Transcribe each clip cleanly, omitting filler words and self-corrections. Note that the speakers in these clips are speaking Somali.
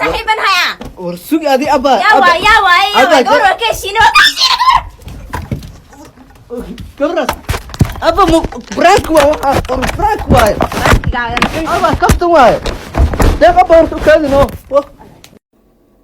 Saaxiiban haya. War sug adi, abba. Yaa waay, yaa waay, yaa waay? Abba, gabar waa ka heshiine, waa ka heshiine gabar. Gabadhaas, abba, mu prank waa waxa? War prank waaye. Abba, kaftan waaye. Deeq, abba, horta u kaadino.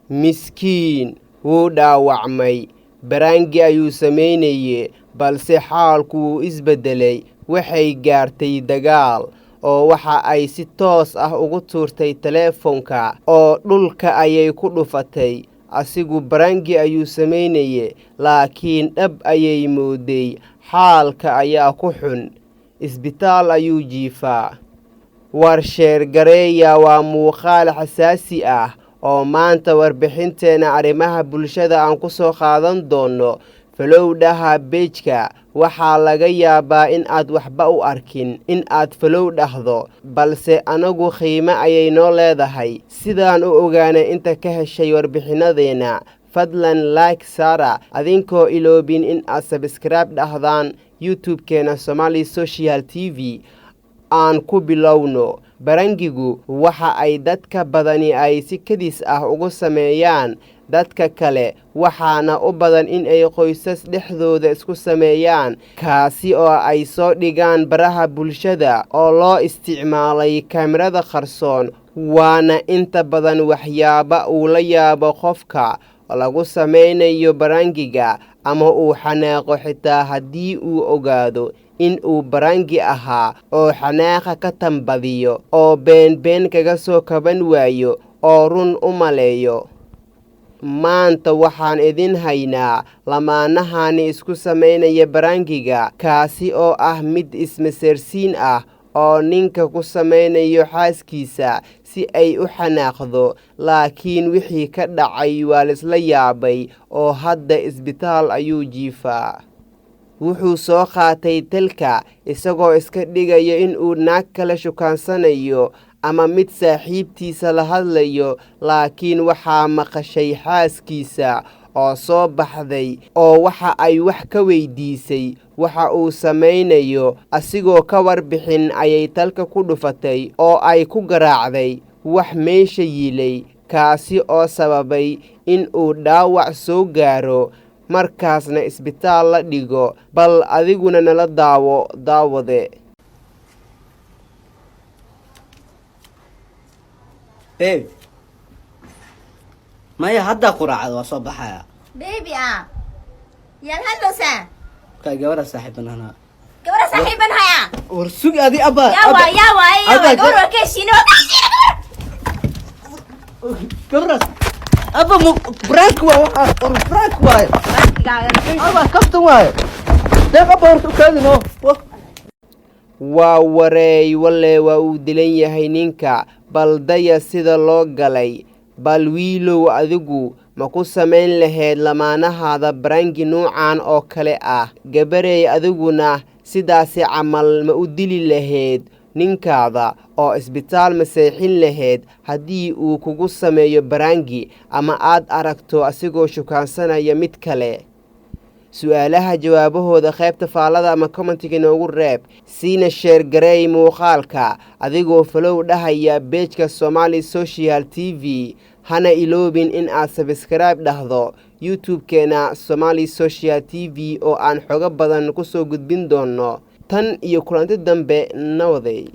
Miskiin wuu dhaawacmay. Prank-gi ayuu samaynaye, balse xaalku wuu isbeddelay. Waxay gaartay dagaal oo waxa ay si toos ah ugu tuurtay teleefonka oo dhulka ayay ku dhufatay. Asigu prank-gi ayuu samaynaye, laakiin dhab ayay mooday. Xaalka ayaa ku xun, isbitaal ayuu jiifaa. War share gareeya, waa muuqaal xasaasi ah oo maanta warbixinteena arrimaha bulshada aan ku soo qaadan doono. Follow dhaha page-ka. Waxaa laga yaabaa in aad waxba u arkin in aad follow dhahdo, balse anagu qiime ayay noo leedahay sidaan u ogaanay inta ka heshay warbixinadeenna. Fadlan like saara, adinkoo iloobin in aad subscribe dhahdaan YouTube-keena Somali Social TV. Aan ku bilowno. Prank-igu waxa ay dadka badani ay si kedis ah ugu sameeyaan dadka kale, waxaana u badan in ay qoysas dhexdooda isku sameeyaan, kaasi oo ay soo dhigaan baraha bulshada oo loo isticmaalay kaamirada qarsoon. Waana inta badan waxyaaba uu la yaabo qofka lagu samaynayo prank-iga ama uu xanaaqo, xitaa haddii uu ogaado in uu prank-i ahaa, oo xanaaqa ka tambadiyo oo beenbeen kaga soo kaban waayo oo run u maleeyo. Maanta waxaan idin haynaa lamaanahani isku samaynaya prank-iga, kaasi oo ah mid ismaseersiin ah oo ninka ku samaynayo xaaskiisa si ay u xanaaqdo, laakiin wixii ka dhacay waa laisla yaabay oo hadda isbitaal ayuu jiifaa. Wuxuu soo qaatay telka isagoo iska dhigaya in uu naag kale shukaansanayo ama mid saaxiibtiisa la hadlayo, laakiin waxaa maqashay xaaskiisa oo soo baxday oo waxa ay wax ka weydiisay waxa uu samaynayo. Asigoo ka warbixin ayay talka ku dhufatay oo ay ku garaacday wax meesha yiilay, kaasi oo sababay in uu dhaawac soo gaaro, markaasna isbitaal la dhigo. Bal adiguna nala daawo, daawade. Babe, maya, haddaa quraacda, waa soo baxaya. Baby ah, yaan hadlowsaa? Markaa gabadha saaxiiban anaa. Gabadha saaxiiban haya. War sug adi, abba. Yaa waay, yaa waay, yaa Abba, waay? Gabar waa ka heshiine, waa ka heshiine gabar. Gabadhaas, abba, mu prank waa waxa? War prank waaye. Abba, kaftan waaye. Deeq, abba, horta u kaadino. Waa wareey, walle waa uu dilan yahay ninka. Bal daya sida loo galay. Bal wiilow, adigu ma ku samayn lahayd lamaanahaada prank-i nuucan oo kale ah? Gabarey, adiguna sidaasi camal ma u dili lahayd ninkaada oo isbitaal ma seexin lahayd haddii uu kugu sameeyo prank-i ama aad aragto asigoo shukaansanaya mid kale? Su-aalaha jawaabahooda qaybta faallada ama comment-iga inoogu reeb. Siina share gareey muuqaalka adigoo follow dhahaya page-ka Somali Social TV. Hana iloobin in aad subscribe dhahdo YouTube-keena Somali Social TV oo aan xogo badan ku soo gudbin doono. Tan iyo kulanti dambe, nawaday.